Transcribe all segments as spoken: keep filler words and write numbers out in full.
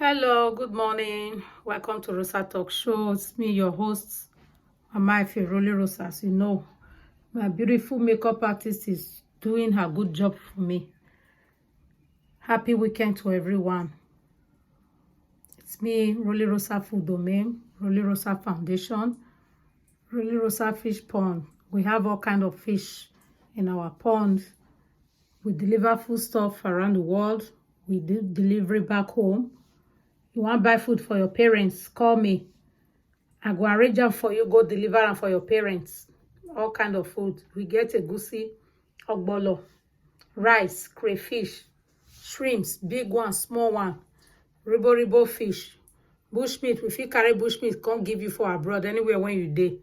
Hello, good morning. Welcome to Rosa Talk Show. It's me, your host, Mama Ife Rolly Rosa. As you know, my beautiful makeup artist is doing her good job for me. Happy weekend to everyone. It's me, Rolly Rosa Food Domain, Rolly Rosa Foundation, Rolly Rosa Fish Pond. We have all kind of fish in our pond. We deliver food stuff around the world. We do delivery back home. You want buy food for your parents? Call me. I go arrange am for you, go deliver am for your parents. All kind of food. We get egusi, ogbolo, rice, crayfish, shrimps, big one, small one, ribo ribo fish, bush meat. We fit carry bush meat come give you for abroad, anywhere when you dey.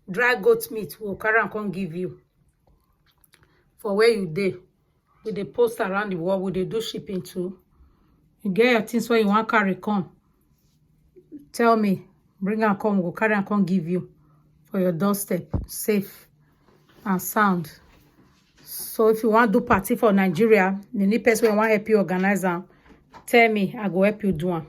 Dry goat meat, we'll carry am come give you for where you dey. We dey post around the world. We dey do shipping too. You get your things wey you wan carry come, tell me, bring am come, we go carry am come give you for your doorstep, safe and sound. So if you wan do party for Nigeria, you need person wey wan help you organize am, tell me, I go help you do am.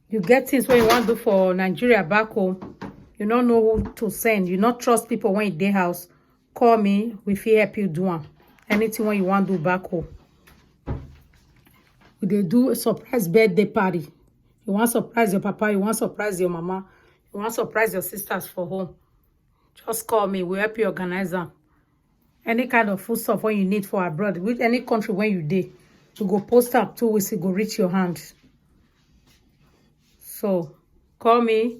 You get things wey you wan do for Nigeria back home, you no know who to send, you no trust people wey dey house, call me, we fit help you do am. Anything wey you wan do back home. We dey do a surprise birthday party. You wan surprise your papa, you wan surprise your mama, you wan surprise your sisters for home, just call me, we help you organize am. Any kind of food stuff wey you need for abroad, with any country wey you dey, you go post am, two weeks e go reach your hand. So call me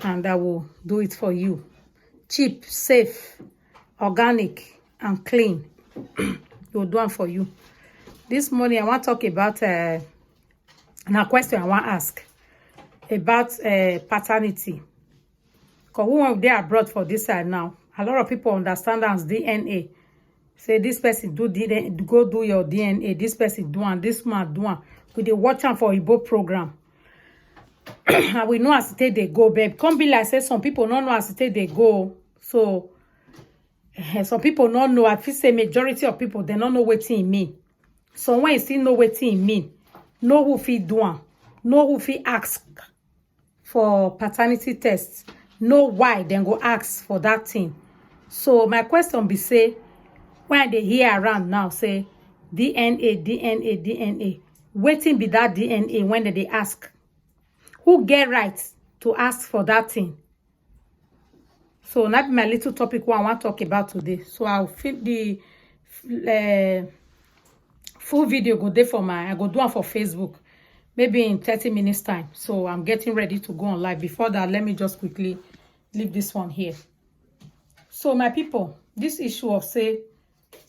and I will do it for you. Cheap, safe, organic and clean. We'll do am for you. This morning I wan talk about, uh, na question I wan ask about, uh, paternity. Because who wan dey abroad for this side now, a lot of people understand am as D N A. Say this person do D N A, go do your D N A. This person do am, this man do am. We dey watch am for Igbo program. And we know as e take dey go, but come be like say some people no know as e take dey go. So eh, some people no know. I feel say majority of people, they no know wetin e mean. So when you still know wetin e mean, know who fit do am, know who fit ask for paternity test, know why dem go ask for that thing. So my question be say, when I dey hear around now say D N A, D N A, D N A, wetin be that D N A when dem dey ask? Who get right to ask for that thing? So that be my little topic wey I wan talk about today. So I'll fit the uh, full video go there for my, I go do am for Facebook, maybe in thirty minutes time. So I'm getting ready to go on live. Before that, let me just quickly leave this one here. So my people, this issue of say,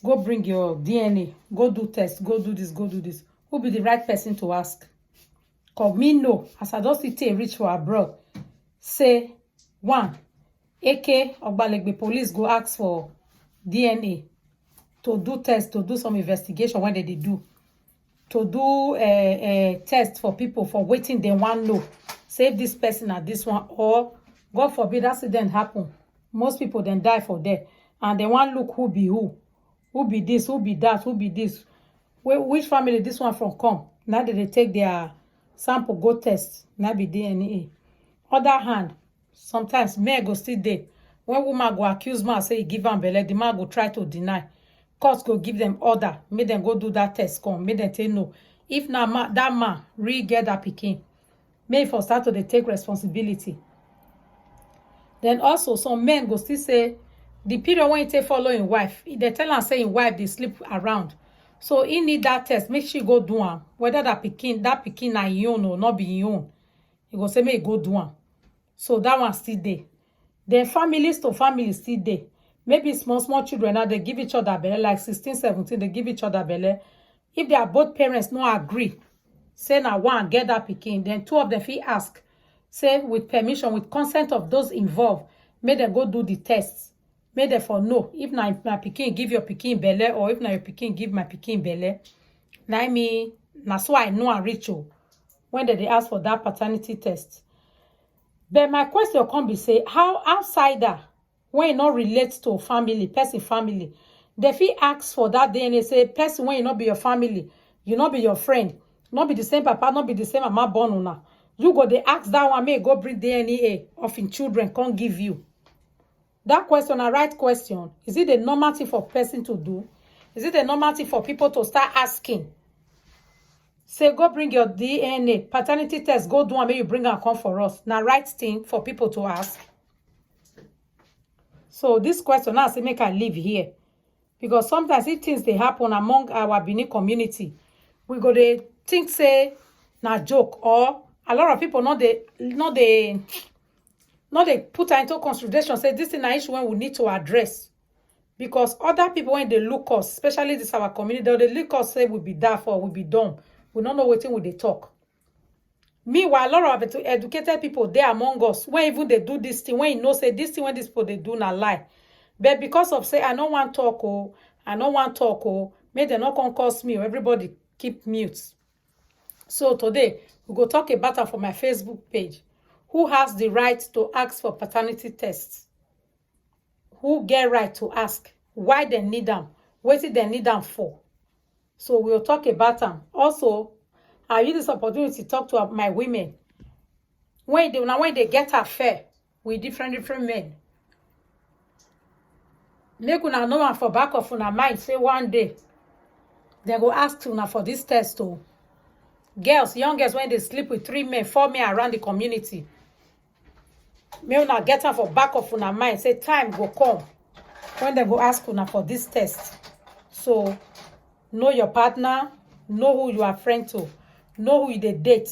go bring your D N A, go do test, go do this, go do this. Who be the right person to ask? Cause me know, as I don still take reach for abroad, say one, A K Ogbalegbe police go ask for D N A to do test, to do some investigation when they dey do, to do a, a test for people for wetin dem wan know. Say if this person na this one, or God forbid accident happen, most people dem die for there, and dem wan look who be who, who be this, who be that, who be this, whi- which family this one from come. Now they dey take their sample go test, na be D N A. Other hand, sometimes men go still dey. When woman go accuse man say he give am belle, the man go try to deny. Court go give them order, make them go do that test come, make them take know if na ma that man really get that pikin, make e for start to dey take responsibility. Then also some men go still say the period when he take follow him wife, he dey tell am say him wife dey sleep around, so he need that test, make she go do am, whether that pikin, that pikin na him own or not be him own. He go say make he go do am. So that one still dey. Then families to families still dey. Maybe small small children now, they give each other belle, like sixteen, seventeen, they give each other belle. If they are both parents no agree, say na one get that pikin, then two of them fit ask, say with permission, with consent of those involved, make them go do the test. Make them for know if na my pikin give your pikin belle, or if na your pikin give my pikin belle. Na me, na so I know I reach o. When they dey ask for that paternity test. But my question come be say, how outsider when e no relate to family, person family, they fit ask for that D N A, say person when e no be your family, You no be your friend, no be the same papa, no be the same mama born una. You go dey ask that one make e go bring D N A of im children come give you. That question na right question. Is it a normal thing for person to do? Is it a normal thing for people to start asking? Say, "Go bring your D N A, paternity test, go do am, make you bring am come for us." Na right thing for people to ask? So this question now say make I leave here, because sometimes if things dey happen among our Benin community, we go dey think say na joke, or a lot of people no dey, no dey, no dey put am into consideration say this thing na issue wey we need to address, because other people wey dey look us, especially this our community, dem dey look us say we be daft or we be dumb, we no know wetin we dey talk. Meanwhile, a lot of edu- educated people dey among us wey even dey do this thing, wey you know say this thing wey these people dey do na lie. But because of say I no wan talk o, I no wan talk o, make dem no come curse me o, everybody keep mute. So today, we go talk about am for my Facebook page. Who has the right to ask for paternity test? Who get right to ask? Why dem need am? Wetin dem need am for? So we'll talk about am. Also, I use this opportunity to talk to my women. When they, now when they get affair with different, different men, make una know am for back of una mind say one day dem go ask una for this test o. Girls, young girls, when they sleep with three men, four men around the community, make una get am for back of una mind say time go come when dem go ask una for this test. So know your partner, know who you are friend to, know who you dey date,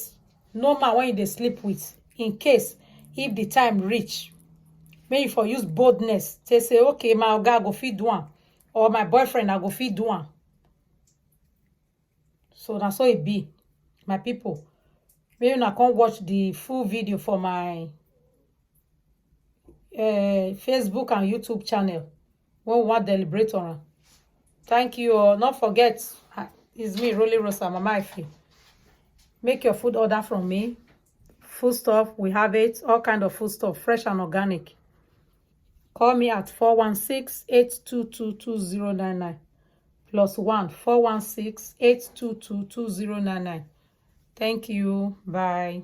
know man wey you dey sleep with, in case if the time reach, make you for use boldness take say, "Okay, my oga go fit do am, or my boyfriend, I go fit do am." So na so e be, my people. Make una come watch the full video for my uh, Facebook and YouTube channel when we wan deliberate on am. Thank you all. Not forget, ah, it's me, Rolly Rosa, Mama Ife. Make your food order from me. Food stuff, we have it. All kind of food stuff, fresh and organic. Call me at four one six, eight two two, two zero nine nine. Plus one, four one six, eight two two, two zero nine nine. Thank you. Bye.